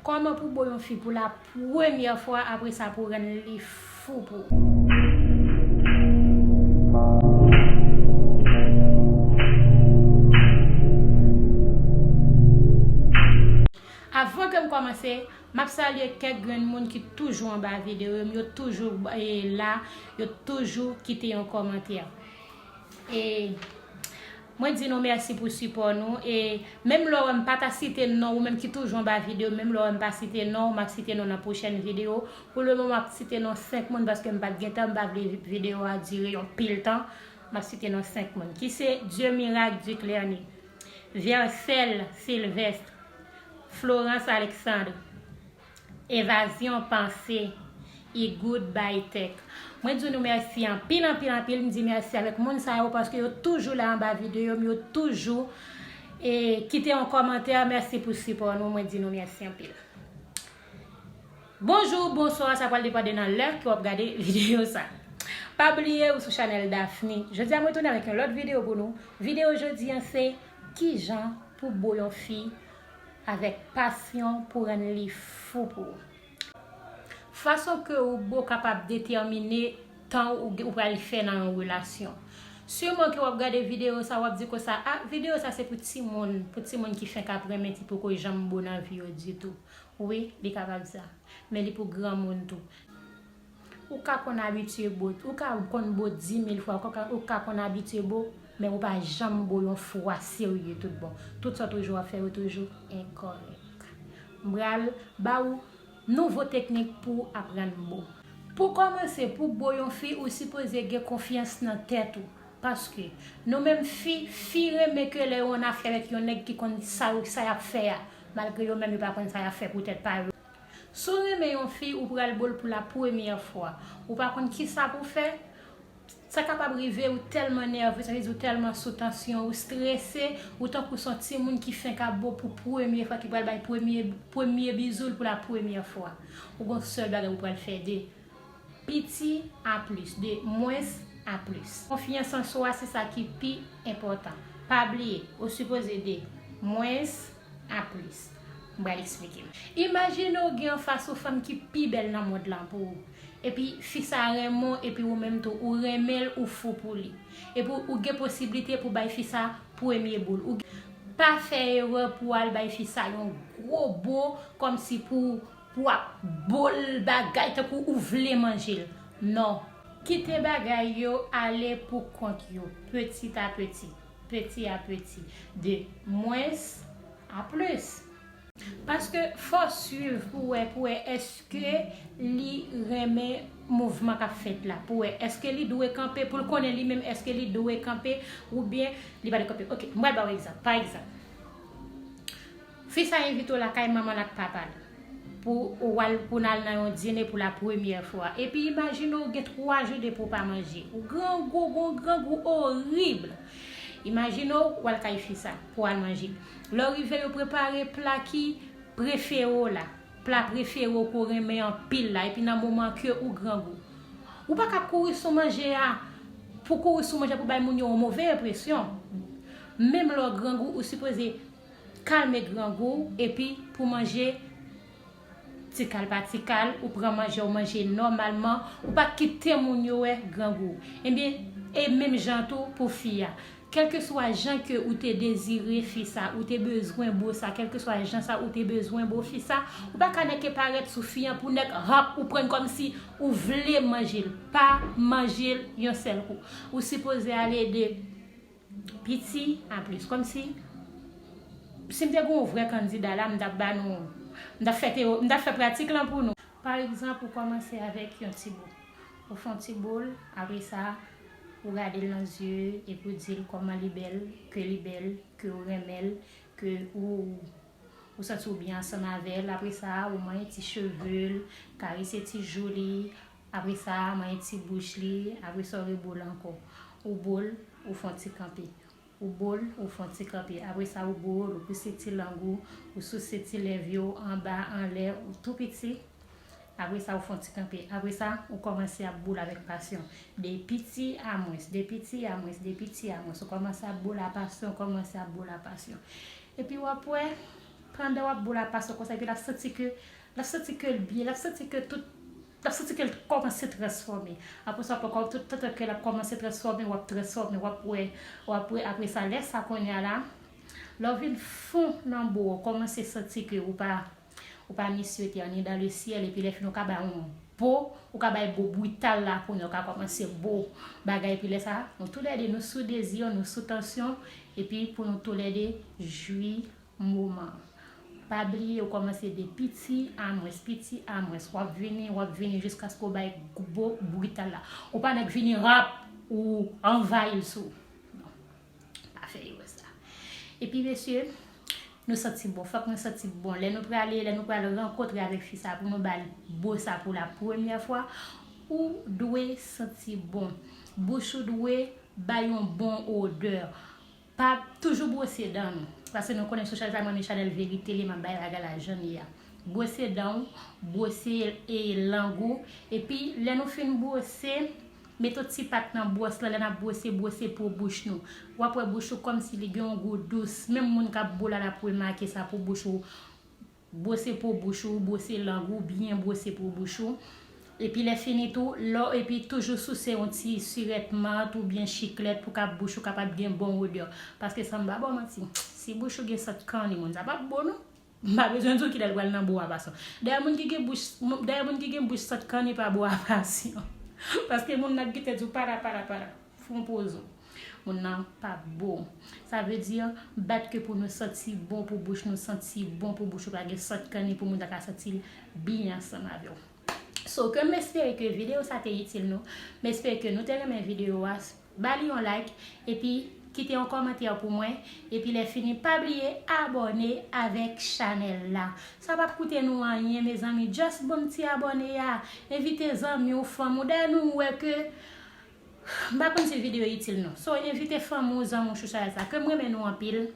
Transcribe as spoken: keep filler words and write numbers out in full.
Kòman pou bo yon fi pou la premyè fwa, apre sa pou rann li fou pou. Avan ke m kòmanse, m ap salye kèk grenn moun ki toujou anba videyo m, yo toujou e, la, yo toujou kite yon kòmantè. E mwen di nou mèsi pou sipò nou. E menm lè w wè m pa ta site non, ou menm ki toujou anba videyo, menm lè w wè m pa site non, m ap site non nan pwochèn videyo. Pou le moman, m ap site non senk moun paske m pa t gen tan, m pa vle videyo a dire yon pil tan. M ap site non senk moun ki se Dieu Miracle Duclerny, Vercel Sylvestre, Florence Alexandre, Evazyon Panse, Igoud Baytèk. Mwen di nou mèsi anpil, anpil, anpil. M di mèsi avèk moun sa yo paske yo toujou la anba videyo m, yo toujou e, kite yon kòmantè. Mèsi pou sipò nou. Mwen di nou mèsi anpil. Bonjou, bonswa, sa pral depann de nan lè ke w ap gade videyo sa. Pa bliye ou sou chanèl Daphne. Jodi a mwen tounen avèk yon lòt videyo pou nou. Videyo jodi a se kijan pou bo yon fi avèk pasyon pou rann li fou pou ou. Fason ke ou bo kapab detèmine tan ou, ou pral fè nan yon relasyon. Siman ke w ap gade videyo sa, w ap di konsa, a, videyo sa se pou timoun, pou timoun ki fenk ap renmen, ki poko janm bo nan vi yo ditou. Wi, li kapab sa. Men li pou granmoun tou. Ou ka konn abitye bo, ou ka konn bo dimil fwa, ou ka, ou ka konn abitye bo, men ou pa janm bo yon fwa serye tout bon. Tout sa w toujou ap fè yo toujou enkòrèk. M pral ba ou nouvo teknik pou w aprann bo. Pou kòmanse, pou bo yon fi, ou sipoze gen konfyans nan tèt ou. Paske nou menm fi, fi renmen ke lè yo an afè avèk yon nèg ki konn sa, sa y ap fè a, malgre yo menm yo pa konn sa y ap fè pou tèt pa yo. Si w renmen yon fi, ou pral bo l pou la premyè fwa. Ou pa konn kisa pou w fè. Sa kapab rive ou tèlman nève, sa vle di ou tèlman sou tansyon, ou strese, ou tankou s on timoun ki fenk ap bo pou premye fwa, ki pral bay premye, premye bizou l pou la premyè fwa. Ou gon sèl bagay ou pral fè de piti a plis, de mwens a plis. Konfyans an swa se sa ki pi enpòtan. Pa bliye, ou sipoze de mwens a plis. M pral eksplike m. Imajine w gen anfas ou fanm ki pi bèl nan mond lan pou ou. Epi fi sa renmen w, epi ou menm tou, ou renmen l, ou fou pou li. Epi ou gen posiblite pou bay fi sa premye bo l. Ou pa fè erè pou w al bay fi sa yon gwo bo, kòmsi pou, pou w ap bo l bagay tankou ou vle manje l. Non. Kite bagay yo ale pou kont yo, petit à petit, petit à petit, de mwens a plis. Paske fò w swiv pou wè, pou wè èske li renmen mouvman k ap fèt la, pou wè èske li dwe kanpe, pou l konnen li menm èske li dwe kanpe oubyen li pa dwe kanpe. Oke, m pral ba w egzanp. Pa egzanp, fi sa envite w lakay manman l ak papa l pou w al, pou n al nan yon dine pou la premyè fwa. Epi imajine w gen twa jou depi w pa manje. Ou grangou, gon grangou orib. Imajine w, w al kay fi sa pou w al manje. Lè w rive, yo prepare pla ki prefere w la. Pla prefere w ke w renmen anpil la. Epi nan moman ke ou grangou. Ou pa ka kouri sou manje a, pou kouri sou manje a pou bay moun yo yon move enpresyon. Menm lè w grangou, ou sipoze kalme grangou w, epi pou manje, ti kal pa ti kal, ou pran manje, ou manje nòmalman, ou pa kite moun yo wè grangou w. Ebyen, e menm jan tou pou fi a. Kèlkeswa jan ke ou te dezire fi sa, ou te bezwen bo sa, kèlkeswa jan sa ou te bezwen bo fi sa, ou pa ka nèke parèt sou fi an pou nèk hòp ou pran l kòmsi ou vle manje l. Pa manje l yon sèl kou. Ou sipoze ale de piti a plis. Kòmsi, si m te gen yon vrè kandida la, m t ap ba nou, m t ap fè teyo-, m t ap fè pratik lan pou nou. Pa egzanp, ou kòmanse avèk yon ti bo. Ou fè yon ti bo l, apre sa, ou gade l nan zye, epi ou di l kòman li bèl, ke li bèl, ke ou renmen l, ke ou, ou santi w byen ansanm avè l. Apre sa, ou manyen ti cheve l, karese ti jou li. Apre sa, manyen ti bouch li. Apre sa, ou rebo l ankò. Ou bo l, ou fè yon ti kanpe. Ou bo l, ou fè yon ti kanpe. Apre sa, ou bo l, ou pouse ti lang ou, ou souse ti lèv yo, anba, anlè, ou tou piti. Apre sa, ou fè yon ti kanpe. Apre sa, ou kòmanse ap bo l avèk pasyon. De piti a mwens, de piti a mwens, de piti a mwens. Ou kòmanse ap bo l a pasyon, ou kòmanse ap bo l a pasyon. Epi w ap wè, Pandan w ap bo l a paso konsa, epi l ap santi ke, l ap santi ke l byen, l ap santi ke tout, l ap santi ke l kòmanse transfòme. Apre sa, w ap ankò, tout tantan ke l ap kòmanse transfòme, w ap transfòme, w ap wè, w ap wè, apre sa, lè sa kounye a la, lè w vin fon nan bo, w kòmanse santi ke ou pa, ou pa misyete anyen dan le syèl, epi lè fini, ou ka bay yon bo, ou ka bay bo brital la kounye a, ou ka kòmanse bo bagay, epi lè sa, nou toulède, nou sou dezi, nou sou tansyon, epi pou nou toulède jwi moman. Pa bliye, ou kòmanse de piti a mwens, piti a mwens. W ap vini, w ap vini jiskaske w bay bo brital la. Ou pa nèk vini rap, ou anvayi l sou. Non. Pa fè erè sa. Epi, mesye, nou santi bon. Fòk nou santi bon. Lè nou prale, lè nou pral rankontre avèk fi sa pou nou ba l bo sa pou la premyè fwa, ou dwe santi bon. Bouch ou dwe bay yon bon odè. Pa toujou bwose dan nou. Paske nou konnen sou chanèl sa, mwen menm chanèl verite li, m ap bay bagay la jan li ye a. Bwose dan w, bwose e lang ou. Epi, lè nou fin bwose, mete yon ti pat nan bwòs lan, lè n ap bwose, bwose po bouch nou. W ap wè bouch ou kòmsi li gen yon gou dous. Menm moun k ap bo l la, l ap remake sa pou bouch ou. Bwose po bouch ou, bwose lang ou, byen bwose po bouch ou. Epi lè fini tou, lò, epi toujou souse yon ti sirèt mant oubyen chiklèt pou kap bouch ou kapab gen bon odè. Paske san m pa ba w manti, si bouch ou gen sant kanni, moun sa p ap bo non. M pa bezwen di w kilè l pral nan bo a pasyon. Dayè moun ki gen bouch, dayè moun ki gen bouch sant kanni pa bo a pasyon. Paske moun nan gentan di w para, para, para. Fon pozo. Moun nan pa bo. Sa vle di, bat ke pou nou santi bon, pou bouch nou santi bon, pou bouch ou pa gen sant kanni, pou moun sa ka santi l byen ansanm avè w. So, ke m espere ke videyo sa te itil nou. M espere ke nou te renmen videyo a. Ba li yon like, epi kite yon kòmantè pou mwen. Epi lè fini, pa bliye abòne avèk chanèl la. Sa p ap koute nou anyen, mezanmi. Just bon ti abòne a. Envite zanmi w, fanmi w. Dayè nou wè ke M pa konn si videyo itil nou. So, envite fanmi w, zanmi w sou chanèl sa. Ke m renmen nou anpil.